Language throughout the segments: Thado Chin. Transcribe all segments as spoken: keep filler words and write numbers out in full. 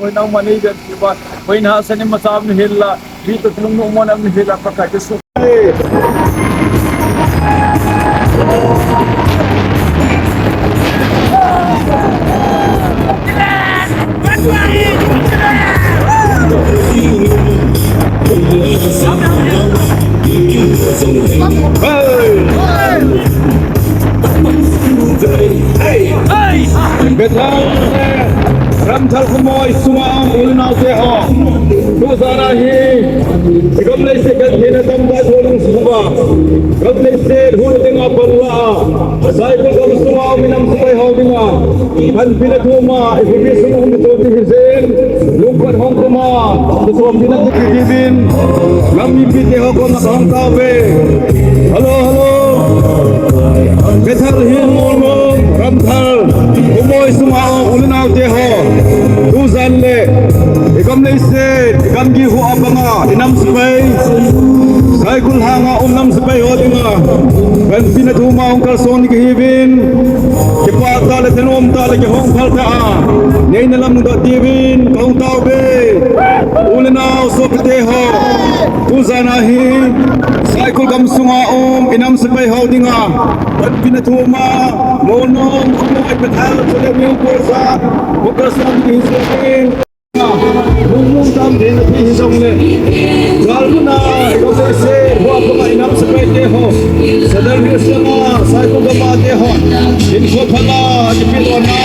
Hoina um a nei vet diu va, hoina hasan imacha um nahi la, mi toh kilungnom um nahi la, Pakai Jesu. Hey! Hey! Hey! Bethel, Ramthal Khomoi sunga um u le nao te ho. Tujan a hi, i gam leiset gentheina tamtah thu lungsuh a, gam leiset hung dinga panla a, Saikul gamsunga um i nam sepai ho dinga panpina thum a, i khopi sung um ding chu ti hi jeh in, lungput hung kama, thusompina ti kihi uvin, gam mipi te ho koma kahung tao uve. Hello, hello. Bethel Hill Molnom, Ramthal Khomoi sunga um u le nao te ho. Tujan le, i gam leiset, i gamgi hu a panga, i nam sepai, Saikul hanga um nam sepai ho dinga panpina thum a hung kalson ding kihi uvin, kipah tah le thanom tah le kihong phal tah a neina lam dot diuvin kahung tao uve. U le nao sopite ho, tujan a hi Saikul gamsunga um i nam sepai ho dinga panpina thum a, Molnom, Khomoi, Bethel, chule New Khosa, hung kalson ding kihi in. Lungmong tam ding na ti hi jong le, gal bu na, i gam leiset hu a panga i nam sepai te ho, Sadar Hills lama, Saikul gam a te ho, hinkho phalna kipe lona,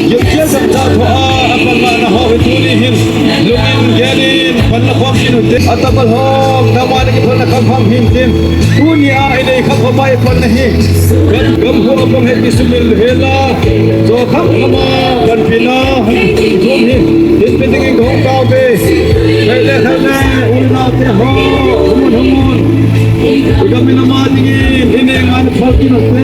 gilkel tamtah thoa, a phalna ho hi tuni hin, lungin gelin, phalna khom kin u te, a tabal ho, nangma le kiphalna kham kham hin tin. Tuni a i nei kham kham a i phalna hi, gam, gam ho a pang hi kisumil hela, jo kham kham a panpina thum hi, hin pe dingin kahung tao uve. Khaile, khaile, u le nao te ho, hung un, hung un. I gam i nam a dingin, i neng a na phal kin u te.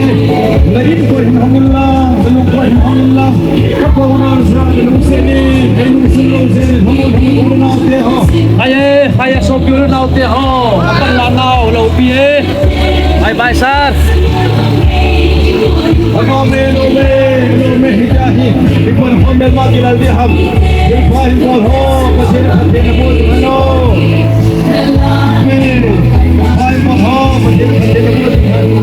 Na in koi hin hung un lang, na lung koi hin hung un lang. Ka ko na sa, na lungset in, na lungset lungset in, hung un, hung un, u le nao te ho. Hai, hai, sopi u le nao te ho. Apan la nao, lo pi e. Bye bye, sir. Hello, me, hello, me, hello, me, hi kya hi? Hi kon hom mel ma kilal di ham. Hi pa hi kon ho, Pathen, Pathen na bol, hello. Me, hi pa ho, Pathen, Pathen na bol, hello.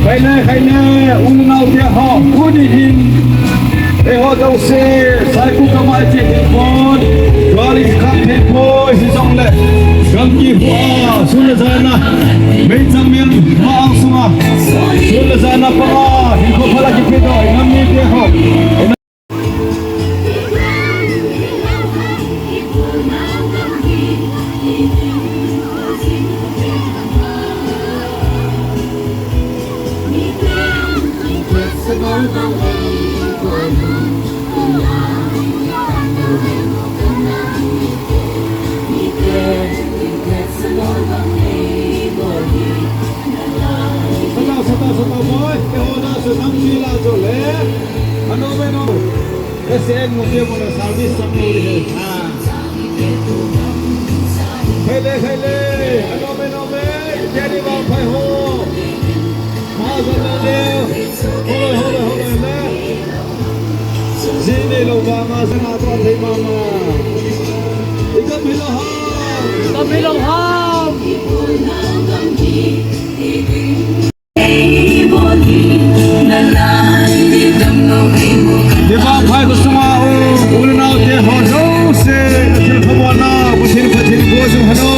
Khaile, khaile, u le nao te ho, tuni hin. Eiho jouse, Saikul gam a i che thei pon, gal i kham thei poi, hijongle, gamgi hu a, sun le jan a, meichang mel ma ang sunga, sun le jan a panga, hinkho phalna kipe doh, i nam mite ho. Sata, sata, sata, boy. Keiho na sunam pila jo le. Ano me no. Ese en mo tiempo na service sa mo le. Ah. Khaile, khaile. Ano me no me. Kedi ba phai ho. Ma sa le le. Hole, hole, hole le. Ji neilou vanga sanga toh thei mama. I gam hilou ham. Gam hilou ham. Hiva phai ko sunga u, u le nao te ho jouse, na thil phabol na, Pathen, Pathen ko sung hano.